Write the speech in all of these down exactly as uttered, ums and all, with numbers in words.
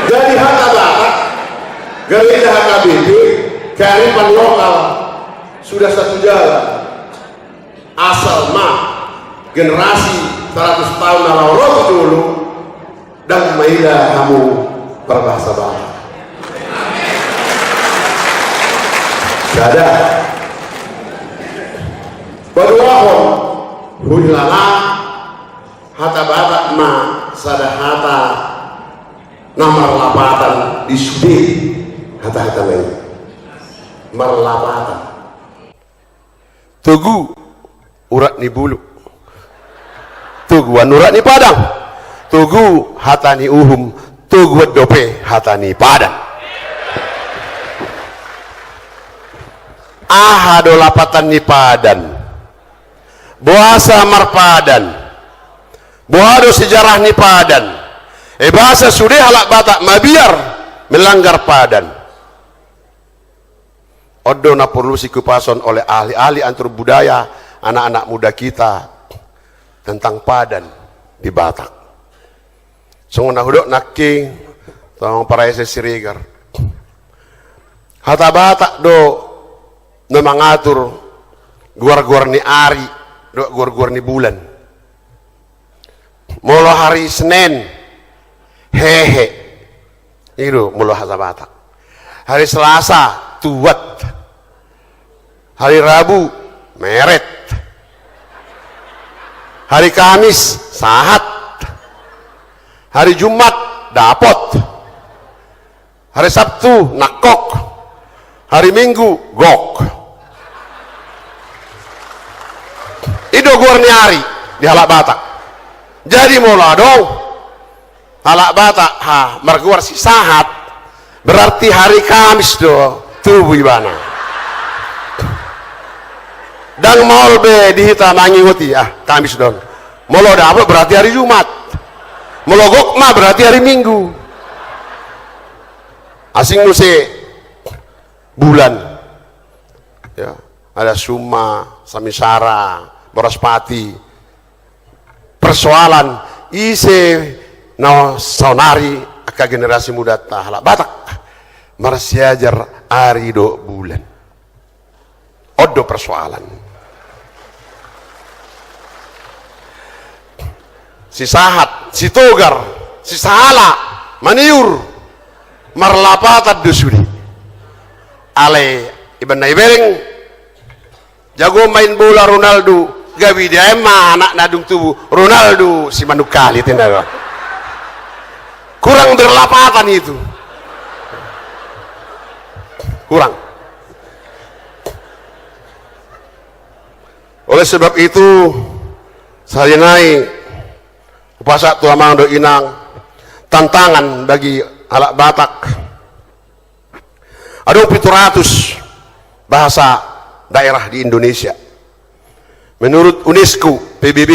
Jadi hata Batak, gereja H K B P, kearifan lokal sudah satu jalan. Asal ma generasi seratus tahun na laho ro tu jolo, ndang maila hamu parbahasa Batak. Sada. Paduahon, huhilala hata Batak ma sada hata na marlapatan di sude hata-hata na i. Marlapatan. Togu urat ni bulu. Toguan urat ni padang. Togu hata ni uhum, toguan dope hata ni padan. Aha do lapatan ni padan? Boasa marpadan? Boha do sejarah ni padan? E, boasa sude halak Batak mabiar melanggar padan? On do na porlu sikupason oleh ahli-ahli antur budaya, anak-anak muda kita, tentang padan di Batak. Songon na hudok nangkin, tong parese Siregar. Hata Batak do na mangatur goar-goar ni ari, do goar-goar ni bulan. Molo hari Senin, hehe. I do molo hata Batak. Hari Selasa, tuat. Hari Rabu, meret. Hari Kamis, sahat. Hari Jumat, dapot. Hari Sabtu, nangkok. Hari Minggu, gok. I do goar ni ari di halak Batak. Jadi molo adong halak Batak, ha, margoar si Sahat, berarti hari Kamis do tubu ibana. Ndang maol be di hita mangingoti, ah, Kamis do on. Molo dapot berarti hari Jumat. Molo gok ma berarti hari Minggu. Asing muse bulan. Ya, ada Suma, Samisara, Boraspati. Persoalan ise na saonari angka generasi mudanta halak Batak marsiajar ari dohot bulan. On do persoalan. Si Sahat, si Togar, si Sahala, Maniur, marlapatan do sude. Alai iban na ibereng, jago main bola Ronaldo, gabe diaen ma anak na dung tubu, Ronaldo Simanungkalit, ninna. Kurang berlapatan itu. Kurang. Oleh sebab itu, sahali nai hupasahat tu amang dohot inang, tantangan bagi halak Batak. Adong pitu ratus bahasa daerah di Indonesia. Menurut UNESCO, P B B,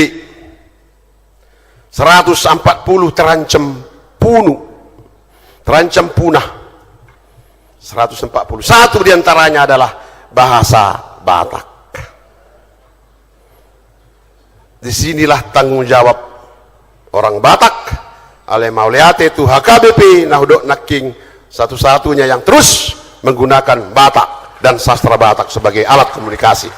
seratus empat puluh terancam punu, terancam punah. Seratus empat puluh. Satu di antaranya adalah bahasa Batak. Di sinilah tanggung jawab orang Batak. Alai mauliate tu H K B P na hudok nangkin, satu-satunya yang terus menggunakan Batak dan sastra Batak sebagai alat komunikasi.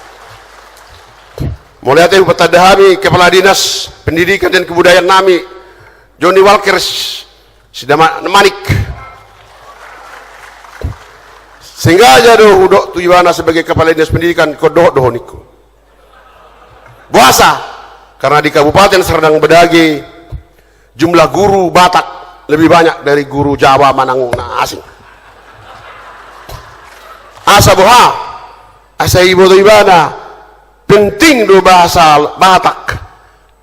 Mauliate hupatanda hami Kepala Dinas Pendidikan dan Kebudayaan nami, Joni Walker Sidamanik. Sengaja do hudok tu ibana sebagai Kepala Dinas Pendidikan, ingkon dohot do ho ningku. Boasa? Karena di Kabupaten Serdang Bedagai jumlah guru Batak lebih banyak dari guru Jawa manang na asing. Asa boha? Asa diboto ibana penting do bahasa Batak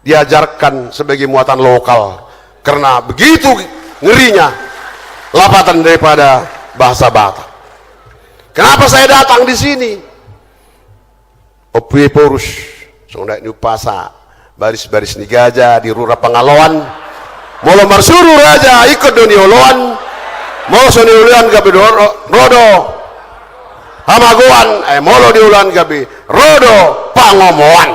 diajarkan sebagai muatan lokal, karena begitu ngerinya lapatan daripada bahasa Batak. Kenapa saya datang di sini? Ompu Ephorus, songon adat ni umpasa, baris-baris ni gaja di Rura Pangaloan. Molo marsuru raja, ingkon do nioloan. Molo so nioloan, gabe do ro-, ro do. Hamagoan, eh, molo di ulaon gabe ro do pangomoan.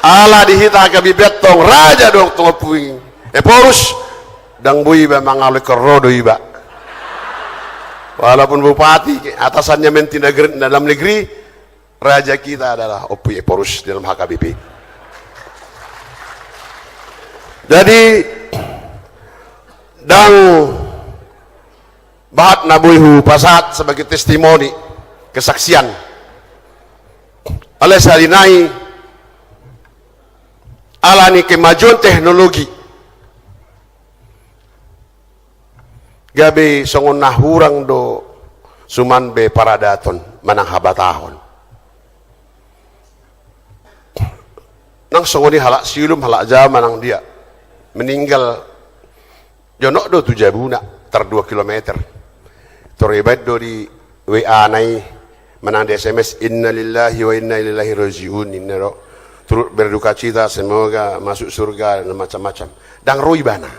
Ala di hita gabe bentong raja do tong puing. Ephorus, ndang boi iba mangalo ingkon ro do iba. Walaupun bupati, atasannya menteri negeri, dalam negeri, raja kita adalah Ompu Ephorus dalam H K B P. Jadi, ndang bahat na boi hupasahat sebagai testimoni, kesaksian. Alai sahali nai, ala ni kemajuan teknologi, gabe songon na hurang do suman be paradaton manang habatahon. Nang songon i halak Siulom, halak Jawa manang dia, meninggal, jonok do tu jabuna, tar dua kilometer. Tor ibaen do di W A na i, manang di S M S, "Innalillahi wa inna ilaihi rajiun," ninna do. "Turut berdukacita, semoga masuk surga," dan macam-macam. Ndang ro ibana.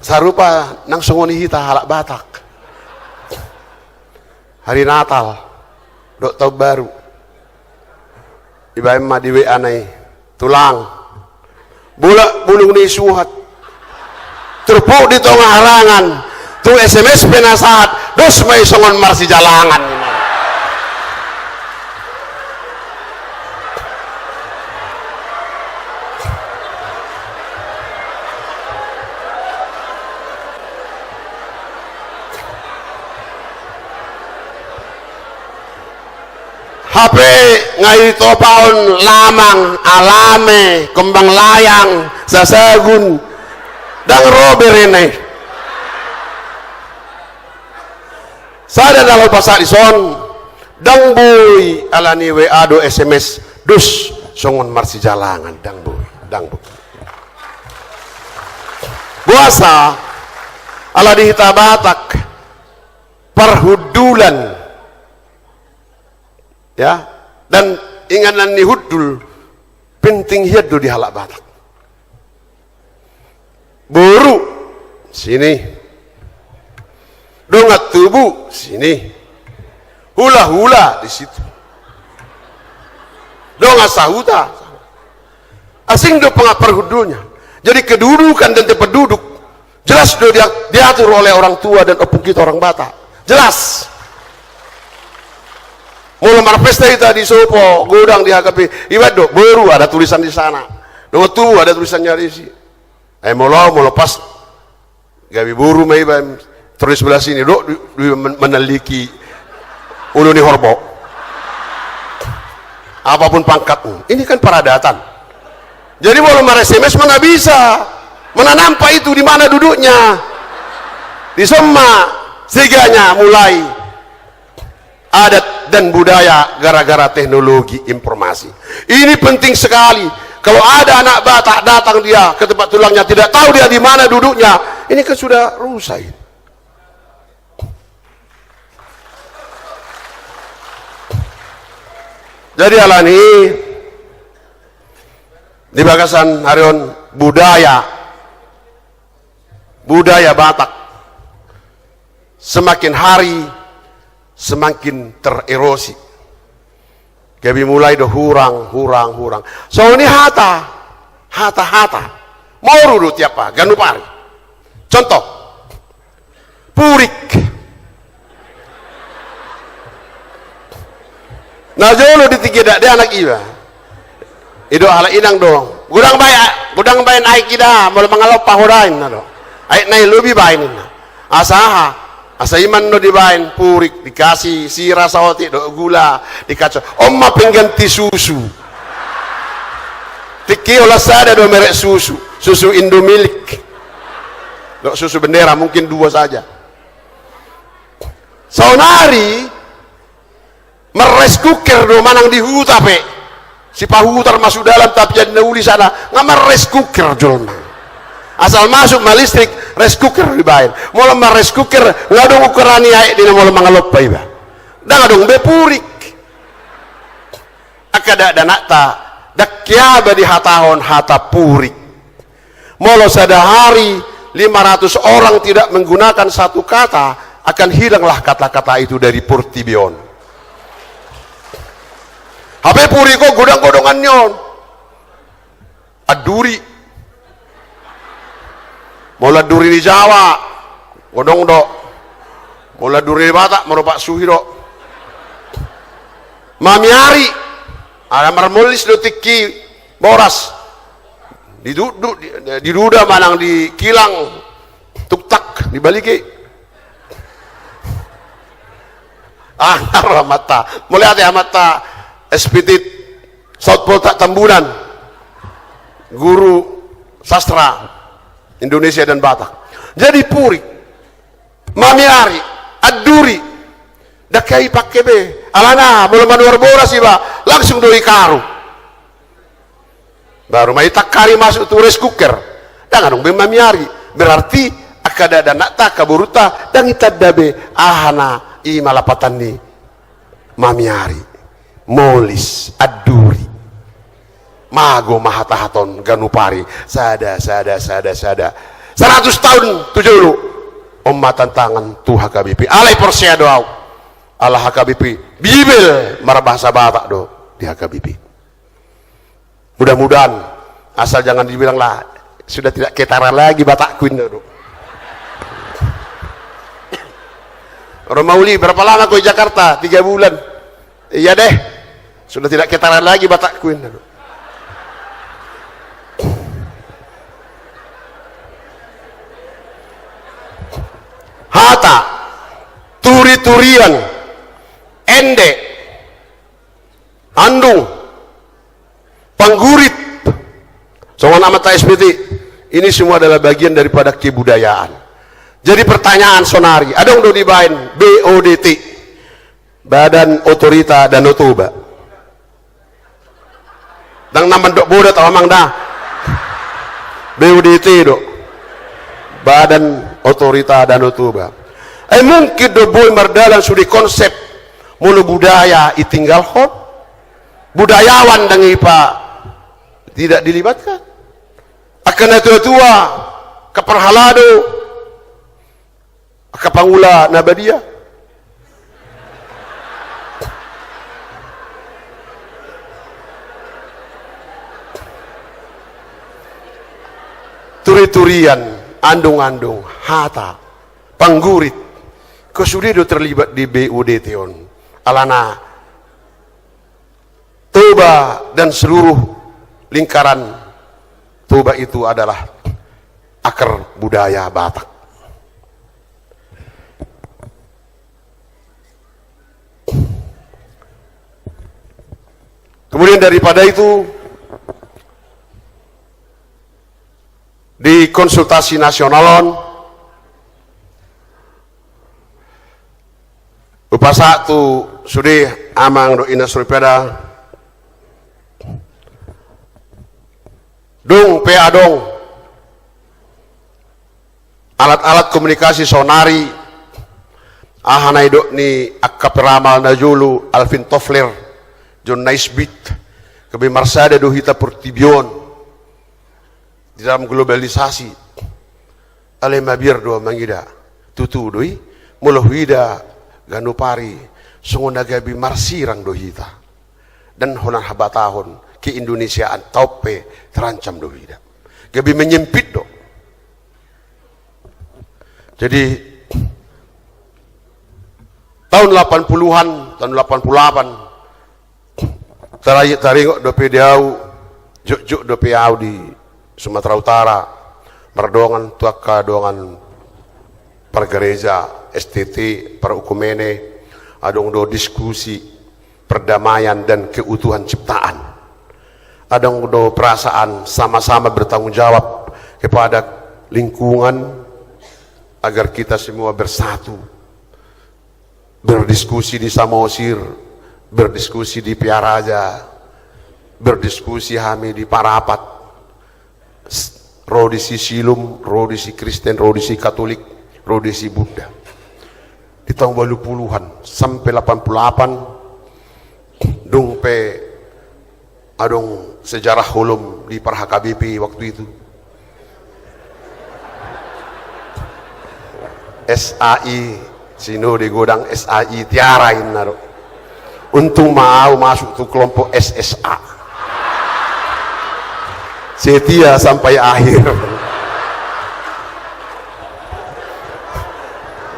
Sarupa nang songon i hita halak Batak. Hari Natal dohot Taon Baru, ibaen ma di W A na i, "Tulang, bulak bulung ni suhat, turpuk di tonga harangan, tung S M S pe na sahat, dos ma i songon marsijalangan." Hape nga i topahon lamang, alame, kembang layang, sasagun, ndang ro berena i. Sada na laho pasahat dison, ndang boi ala ni W A dohot S M S dos songon marsijalangan, ndang boi, ndang boi. Boasa? Ala di hita Batak, parhundulan, ya, dan inganan ni hundul penting hian do di halak Batak. Boru, sini. Dongan tubu, sini. Hulahula, di situ. Dongan sahuta. Asing do panga-, parhundulnya. Jadi kedudukan dan tempat duduk jelas do dia-, diatur oleh orang tua dan opung kita orang Batak. Jelas. Molo marpesta hita di sopo, godang di H K B, ibaen do, boru ada tulisan di sana. Dongan tubu ada tulisannya di sini. Eh, molo, molo pas gabe boru ma iba, terus sebelah sini, dok, du-, du-, men-, meneliki ulu ni horbo. Apapun pangkatmu. Ini kan paradatan. Jadi, molo mar-S M S mana bisa, mana nampak itu di mana duduknya. Dison ma segana mulai adat dan budaya gara-gara teknologi informasi. Ini penting sekali. Kalau ada anak Batak datang dia ke tempat tulangnya, tidak tahu dia di mana duduknya, ini kan sudah rusak ini. Jadi, alani i, di bagasan ari on, budaya, budaya Batak semakin hari semakin tererosi. Gabe mulai do hurang, hurang, hurang. Songon i hata, hata, hata. Moru do tiap ganup ari. Contoh, purik. Na jolo di tingki dakdanak iba. Ido halak inang do. Godang baen, godang baen aek i da, molo mangalompa ho da, ninna do. Aek na i lobi baen, ninna. Asa aha? Asa i ma annon dibaen purik, dikasih sira saotik dohot gula, dikasih. On ma pengganti susu. Tingki i holan sada do merek susu, susu Indomilk. Dohot susu Bendera, mungkin dua saja. Saonari, mar-rice cooker do manang di huta pe. Sipahutar masuk dalan tapian na uli sada, nga mar-rice cooker jolma. Asal masuk ma listrik, rice cooker dibaen. Molo mar-rice cooker, nga adong ukuran ni aek di na molo mangalompa iba. Ndang adong be purik. Angka dakdanakta, ndang hea be dihatahon hata purik. Molo sada hari lima ratus orang tidak menggunakan satu kata, akan hilanglah kata-kata itu dari portibi on. Hape purik on godang-godongan ni on. Anduri. Molo anduri ni Jawa, godang do. Molo anduri ni Batak, maropak suhi do. Mamiari. Ala marmolis do tingki boras. Didu-, du-, di-, diduda manang dikilang. Tuktak, dibaligi. Ah, ngar amanta. Mauliate amanta S P T Saut Poltak Tambunan, guru sastra Indonesia dan Batak. Jadi purik, mamiari, anduri, ndang hea ipake be. Alana, molo manuhor boras iba, langsung do ikaru. Baru ma itangkari masuk tu rice cooker. Ndang adong be mamiari. Berarti angka dakdanakta, angka borunta, ndang itanda be aha na i ma lapatan ni mamiari, molis, anduri. Mago ma hatahaton ganup ari. Sada, sada, sada, sada. Saratus taon tu jolo. On ma tantangan tu H K B P. Alai porsea do au. Ala H K B P. Bibel marbahasa Batak do di H K B P. Mudah-mudahan, asal jangan dibilang lah, sudah tidak ketara lagi Batakku, inna do. Romauli, berapa lama kau di Jakarta? Tiga bulan. Iya deh, sudah tidak ketara lagi Batakku, inna do. Hata, turi-turian, ende, andung, panggurit, songon amanta S P T, ini semua adalah bagian daripada kebudayaan. Jadi pertanyaan sonari, adong do dibaen B O D T, Badan Otorita Danau Toba. Ndang na mandok bodat au amang da. B O D T do. Badan Otorita Danau Toba. Eh, mungkin do boi mardalan sude konsep molo budaya ditinggalhon. Budayawan ndang i pa tidak dilibatkan. Angka na tua-tua, angka parhalado, angka pangula na badia. Turi-turian, andung-andung, hata, panggurit. Kau sude do terlibat di B O D T on. Alana Toba dan seluruh lingkaran Toba itu adalah akar budaya Batak. Kemudian daripada itu, di konsultasi nasional on, hupasahat tu sude amang dohot inang soripada, dung pe adong alat-alat komunikasi sonari, aha na nidok ni angka peramal na jolo, Alvin Toffler, John Naisbitt, gabe marsada do hita portibi on di dalam globalisasi. Alai mabiar do mangida, tutu do i, molo huida ganup ari songon na gabe marsirang do hita. Dan holan habatahon keindonesiaan taon pe terancam do huida. Gabe menyempit do. Jadi, tahun delapan puluhan, tahun delapan puluh delapan, tara-, taringot dope di au, jotjot dope au di Sumatera Utara, mardongan tu angka dongan pargereja, S T T, parukumene, adong do diskusi perdamaian dan keutuhan ciptaan. Adong do perasaan sama-sama bertanggung jawab kepada lingkungan agar kita semua bersatu. Berdiskusi di Samosir, berdiskusi di Pearaja, berdiskusi hami di Parapat. S-, ro disi Silom, ro disi Kristen, ro disi Katolik, ro disi Buddha. di tahun walu puluhan sampe lapan puluh lapan, dung pe adong sejarah holom di par-H K B P waktu itu. S A I, Sinode Godang S A I Tiara inna do. Untung ma au masuk tu kelompok S S A. Setia sampai akhir.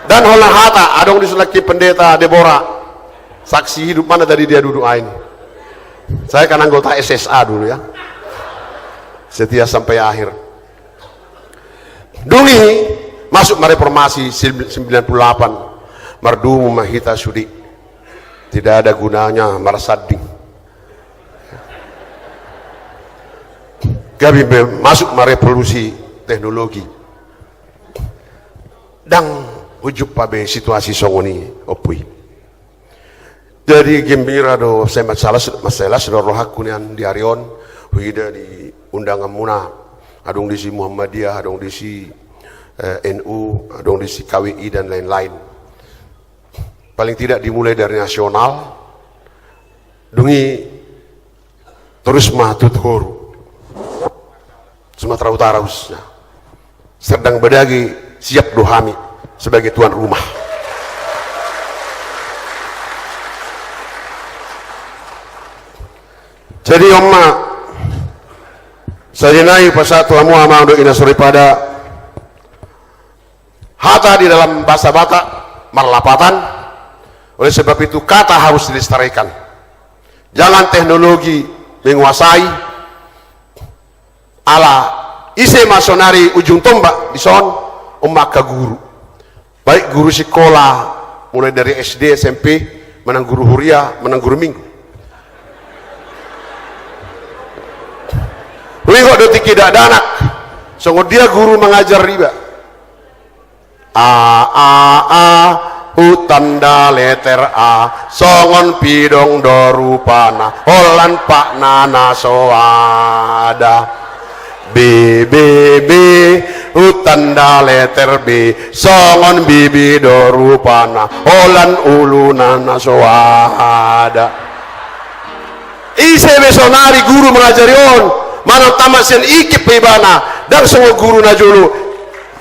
Dan holan hata, adong di sulaki pendeta Debora. Saksi hidup mana tadi dia duduk ain. Saya kan anggota S S A dulu ya. Setia sampai akhir. Dung i masuk ma reformasi sil-, sembilan puluh delapan. Mardomu ma hita sude. Tidak ada gunanya marsanding. Gabe be masuk ma revolusi teknologi. Ndang hujumpa be situasi songon i, Ompu i. Jadi gembira do, sai mansai las, mansai las do rohangku nian di ari on, huida di undanganmuna, adong disi Muhammadiyah, adong disi, eh, N U, adong disi K W I dan lain-lain. Paling tidak dimulai dari nasional, dung i torus ma tu toru. Sumatera Utara khususnya. Serdang Bedagai siap do hami sebagai tuan rumah. Jadi on ma, sahali nai hupasahat tu hamu amang dohot inang soripada, hata di dalam bahasa Batak marlapatan. Oleh sebab itu kata harus dilestarikan. Jangan teknologi menguasai. Ala ise ma saonari ujung tombak dison? On ma angka guru. Baik guru sikola, mulai dari S D, S M P, manang guru huria, manang guru minggu. Huingot do tingki dakdanak, songon dia guru mangajar iba. A, a, a, hutanda leter A, songon pidong do rupana, holan patna na so ada. B, b, b, hutanda leter B, songon bibi do rupana, holan uluna na so ada. Ise be saonari guru mangajari on, manang tamat sian I K I P pe ibana, ndang songon guru na jolo,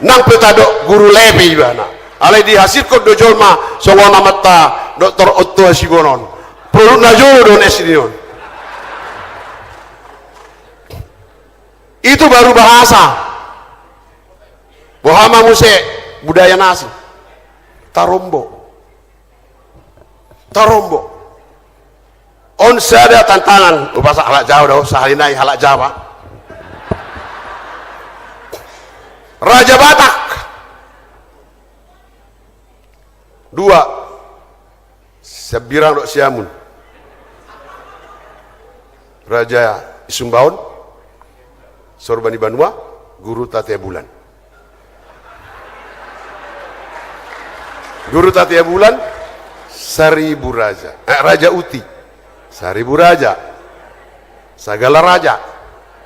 nang pe tadok guru lab ibana. Alai dihasilhon do jolma songon amanta Doktor Otto Hasibuan on. Produk na jolo do on S D on. Itu baru bahasa. Boha ma muse budaya na asing? Tarombo. Tarombo. On sada tantangan, hupasahat halak Jawa do, sahali nai halak Jawa. Raja Batak. Dua. Siambirang dohot Siamun. Raja Isumbaon, Sorba ni Banua, Guru Tatea Bulan. Guru Tatea Bulan, Saribu Raja. Eh, Raja Uti. Saribu Raja. Sagala Raja.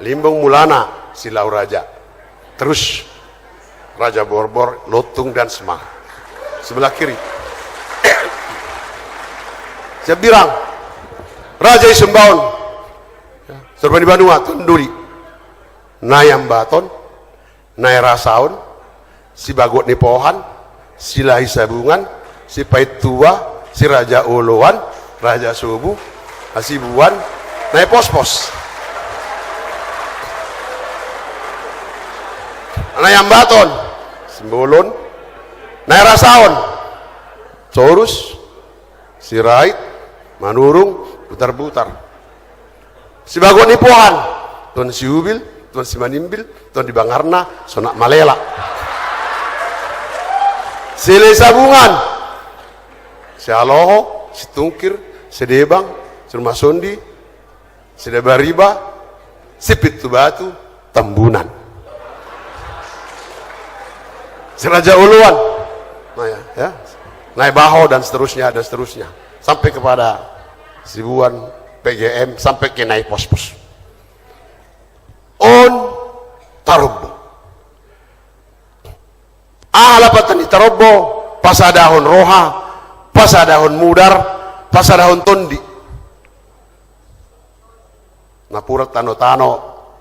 Limbong Mulana, Silau Raja. Terus Raja Borbor, Lontung dan Semar. Sebelah kiri. Siambirang. Raja Isumbaon. Sorba ni Banua, Tonduli. Nai Ambaton. Nai Rasaon, Sibagot ni Pohan, Silahi Sabungan, Sipaittua, Siraja Oloan, Raja Sobu, Hasibuan, Nai Pospos. Nai Ambaton, Simbolon, Nai Rasaon, Torus, Sirait, Manurung, Butarbutar. Sibagot ni Pohan, Tuan Siubil, Tuan Simanimbil, Tuan di Bangarna, Sonak Malela. Silahi Sabungan, Sialoho, Situngkir, Sidebang, Sirumah Sondi, Sidabariba, Sipitu Batu, Tambunan. Siraja Oloan. Nah, ya, ya. Nai Baho dan seterusnya, dan seterusnya. Sampai kepada Sibuan, P G M, sampai ke Nai Pospos. On tarombo. Aha lapatan ni tarombo? Pasadahon roha, pasadahon mudar, pasadahon tondi. Napuran tano-tano,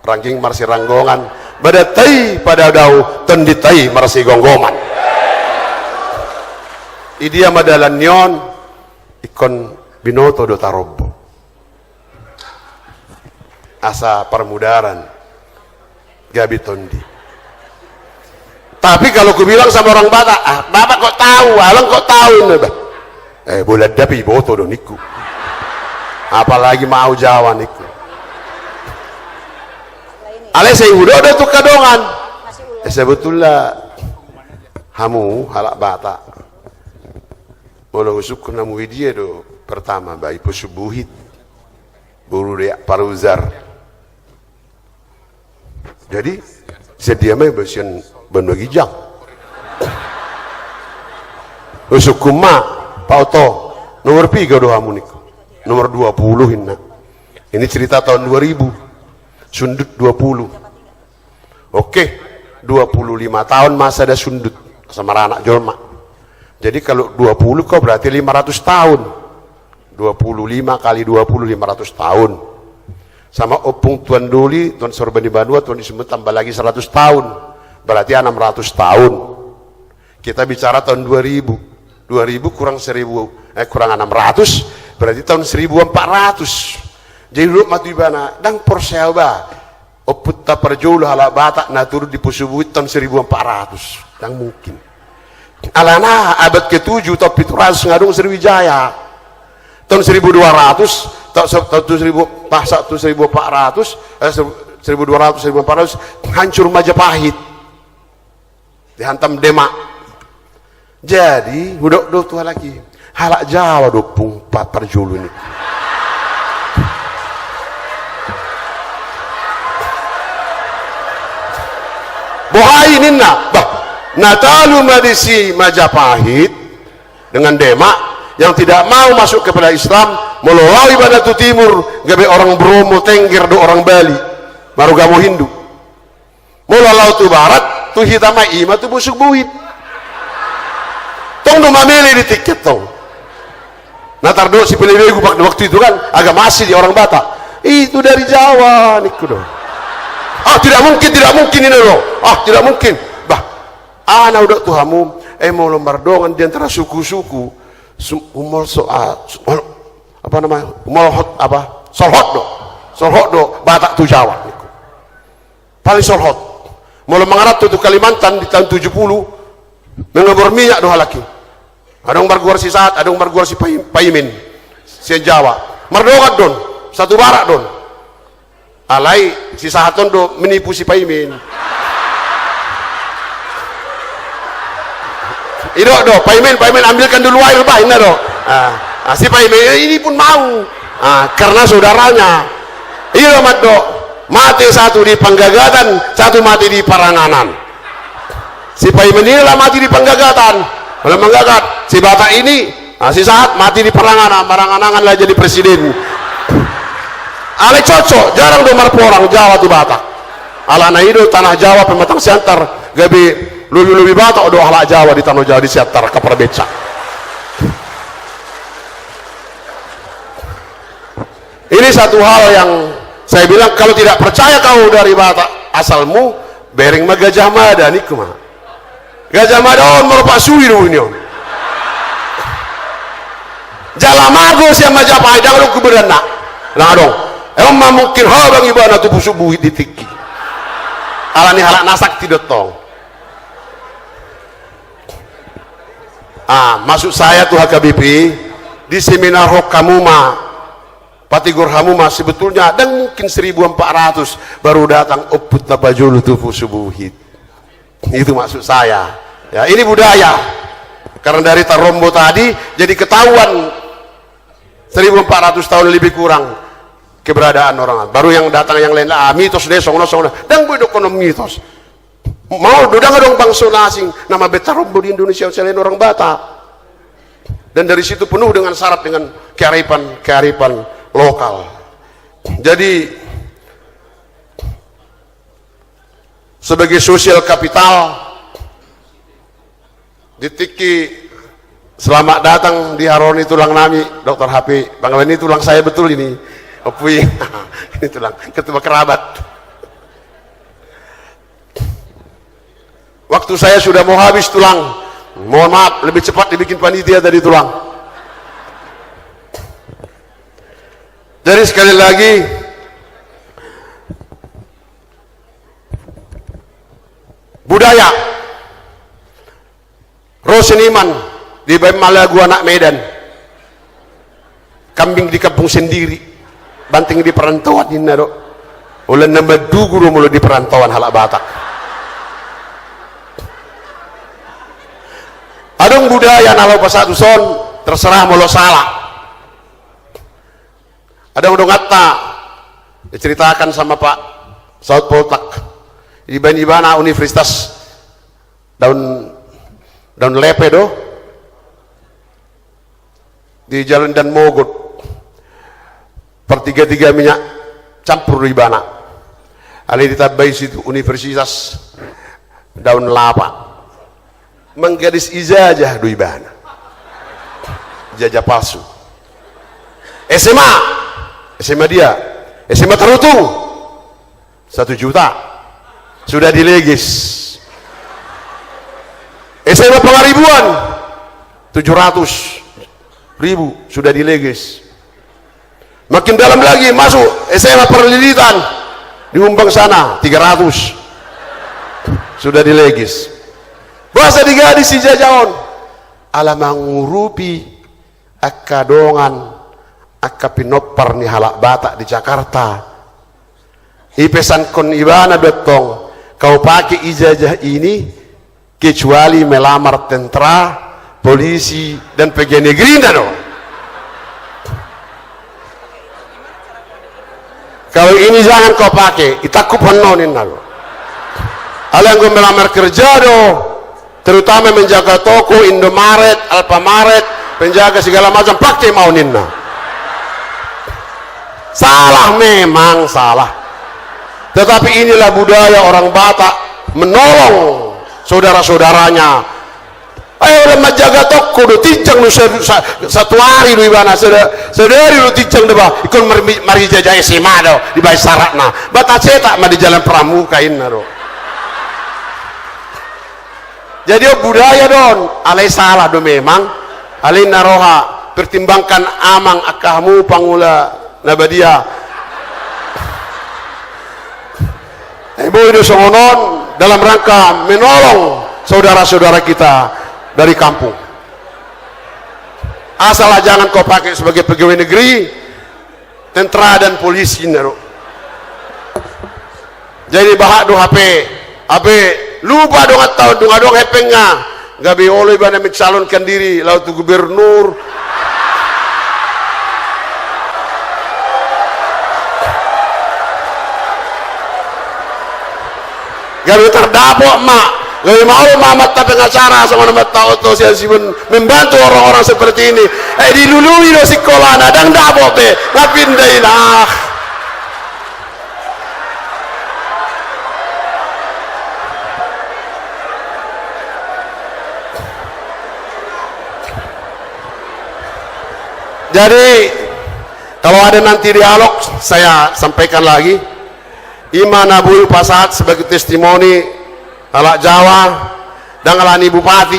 rangging marsiranggongan, badan ta i padao-dao, tondi ta i marsigomgoman. Idia ma dalan ni on? Ingkon binoto do tarombo asa parmudaran gabe tondi. Tapi kalau kubilang sama orang Batak, "Ah, Bapak kok tahu? Abang kok tahu ini, Bah?" "Eh, bola dapi boto do," ningku. "Apalagi mau Jawa," ningku. Alai sai hudok do tu angka dongan. Eh, sebetulna hamu halak Batak, molo husungkun hamu, idia do pertama, bah, i Pusuk Buhit, boru Deak Paruzar. Jadi, sedia ma i basian banua ginjang. Husungkun ma, Pak Oto, nomor piga do hamu, ningku? Nomor dua puluh, inna. Ini cerita tahun dua ribu. Sundut dua puluh. Oke, dua puluh lima tahun masa da sundut, sama anak jolma. Jadi kalau dua puluh kau berarti lima ratus tahun. Dua puluh lima kali dua puluh, lima ratus tahun. Sama Ompung Tuan Doli, Tuan Sorba ni Banua, Tuan di Sumut tambah lagi seratus tahun. Berarti enam ratus tahun. Kita bicara tahun dua ribu. Dua ribu kurang seribu, eh, kurang enam ratus, berarti tahun seribu empat ratus. Jadi didok ma tu ibana, ndang porsea, bah, ompunta parjolo halak Batak na turun di Pusuk Buhit tahun seribu empat ratus. Ndang mungkin. Alana abad ketujuh, tahun pitu ratus, nga adong Sriwijaya. Tahun seribu dua ratus, ta-, sa-, tahun seribu, pas tahun seribu empat ratus, eh, ser-, seribu dua ratus, seribu empat ratus, hancur Majapahit. Dihantam Demak. Jadi, hudok do tu halak i, halak Jawa do, Ompung, pa-, parjolo ni. Boha i, ninna, bah, na talu ma disi Majapahit dengan Demak yang tidak mau masuk kepada Islam, molo laho ibana tu timur, gabe orang Bromo, Tengger dohot orang Bali, marugamo Hindu. Molo laho tu barat, tu hita ma, i ma tu Pusuk Buhit. Tong do mamele di tingki i, tong. Na tardok sipelebegu waktu itu kan, agama asli di orang Batak. Itu dari Jawa, ningku do. Ah, tidak mungkin, tidak mungkin ini do. Ah, tidak mungkin. Bah, aha na hudok tu hamu, eh, molo mardongan di antara suku-suku, su-, humol so-, ah, su-, apa namanya? Humolhot, apa? Solhot do. Solhot do Batak tu Jawa, ningku. Paling solhot. Molo mangaranto tu Kalimantan di tahun tujuh puluh, menggebor minyak do halak i. Adong margoar si Sahat, adong margoar si Pai-, Paimin. Sian Jawa. Mardongan do on, satu barak do on. Alai si Sahat on do menipu si Paimin. Didok do, "Paimin, Paimin, ambilkan dulu air, bah," inna do. Ah, ah, si Paimin, "Eh, ini pun mau." Ah, karena saudaranya. I do mandok, mate satu di Panggagatan, satu mate di Paranganan. Si Paimin i lah mate di Panggagatan. Kalau manggagat, si Batak ini, ah, si Sahat mate di Paranganan, marangan-angan lah jadi presiden. Alai cocok, jarang do marporang Jawa tu Batak. Alana i do tanah Jawa, Pematang Siantar, gabe lobi-lobi Batak do halak Jawa di tano Jawa, di Siantar, Kampar Becak. Ini satu hal yang saya bilang, kalau tidak percaya kau dari Batak asalmu, bereng ma Gajah Mada, ningku ma. Gajah Mada on marompak suhi do buni on. Jala mago sian Majapahit, ndang adong kuburanna. Ndang adong. Emang ma mungkin habang ibana tu Pusuk Buhit di tingki. Alani halak na sakti do tong. Ah, maksud saya tu H K B P, di seminar hok hamu ma, patigor hamu ma, sebetulnya ndang mungkin seribu empat ratus baru datang ompunta parjolo tu Pusuk Buhit. Itu maksud saya. Ya, ini budaya. Karena dari tarombo tadi, jadi ketahuan seribu empat ratus tahun lebih kurang keberadaan orang. Baru yang datang yang lain, ah, mitos deh, songon on, songon on. Ndang boi didokkon mitos. Mau do, ndang adong bangso na asing na mambaen tarombo di Indonesia selain orang Batak. Dan dari situ penuh dengan syarat, dengan kearifan, kearifan lokal. Jadi, sebagai sosial kapital, di tingki Selamat datang di haroro ni tulang nami, Doktor H P. Panggilan ni tulang saya betul ini. Opui. Ini tulang, ketua kerabat. Waktu saya sudah mau habis, tulang. Mohon maaf, lebih cepat dibikin panitia tadi, tulang. Jadi sekali lagi, budaya. Ro seniman, dibaen ma lagu anak Medan. Kambing di kampung sendiri, banteng di perantauan, ninna do. Holan na mandugu do molo di perantauan halak Batak. Adong budaya na laho pasahat tu son, terserah molo salah. Adong donganta, diceritakan sama Pak Saud Poltak. Dibaen ibana universitas Daun, Daun Lepe do. Di Jalan Dan Mogot. Partiga-tiga minyak campur do ibana. Alai ditambai situ Universitas Daun Lapa. Manggadis ijazah do ibana. Ijazah palsu. S M A. S M A dia. S M A Tarutung. Satu juta. Sudah dilegis. S M A Pangaribuan. Tujuh ratus ribu sudah dilegis. Makin dalam lagi, masuk S M A Parlilitan. Diumbang sana, tiga ratus. Sudah dilegis. Boasa digadis ijazah on? Ala mangurupi angka dongan, angka pinompar ni halak Batak di Jakarta. Dipesanhon ibana do tong, kau pakai ijazah ini kecuali melamar tentara, polisi, dan pegawai negeri, ninna do. Kalau ini jangan kau pakai, ditangkup ho, ninna do. Alai anggo melamar kerja do, terutama menjaga toko, Indomaret, Alfamaret, penjaga segala macam, pakai ma on, ninna. Salah, memang salah. Tetapi inilah budaya orang Batak menolong saudara-saudaranya. Ayo, lam manjaga toko do, tinjang do sa-, sa-, satu hari do ibana, sada-, sadari do tinjang do ba, ingkon mar-, marijajah S M A do, dibaen syaratna. Ba tacetak ma di Jalan Pramuka, ninna do. Jadi, o, budaya do on, alai salah do memang, alai na roha, pertimbangkan amang angka hamu pangula na badia. Eh, boi do songon on dalam rangka menolong saudara-saudara kita dari kampung. Asal jangan kau pakai sebagai pegawai negeri, tentara dan polisi, ninna do. Jadi bahat do hape, hape lupa donganta on, dung adong hepengna, gabe olo ibana mencalonkan diri laho tu gubernur. Gabe tardapot ma, gabe maol ma amanta pengacara songon amanta Otto sian Sibuan membantu orang-orang seperti ini. Eh, dilului do sikolana, ndang dapot be, nga pinda i, nah. Jadi, kalau ada nanti dialog, saya sampaikan lagi. I ma na boi hupasahat sebagai testimoni, halak Jawa, ndang alani bupati,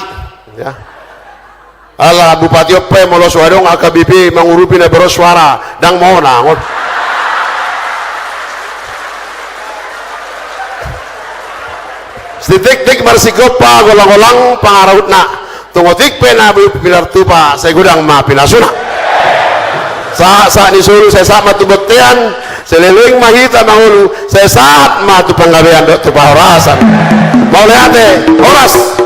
ya. Ala bupati on pe molo so adong H K B P mangurupi na bersuara, ndang monang on. Sitiktik marsigompa, golang-golang pangarahutna. Tung otik pe na boi pilar tupa, sai godang ma pinasuna. Sahat-sahat ni solu sai sahat ma tu bontean, saleleng ma hita mangolu, sai sahat ma tu panggabean dohot tu parhorasan. Mauliate, horas.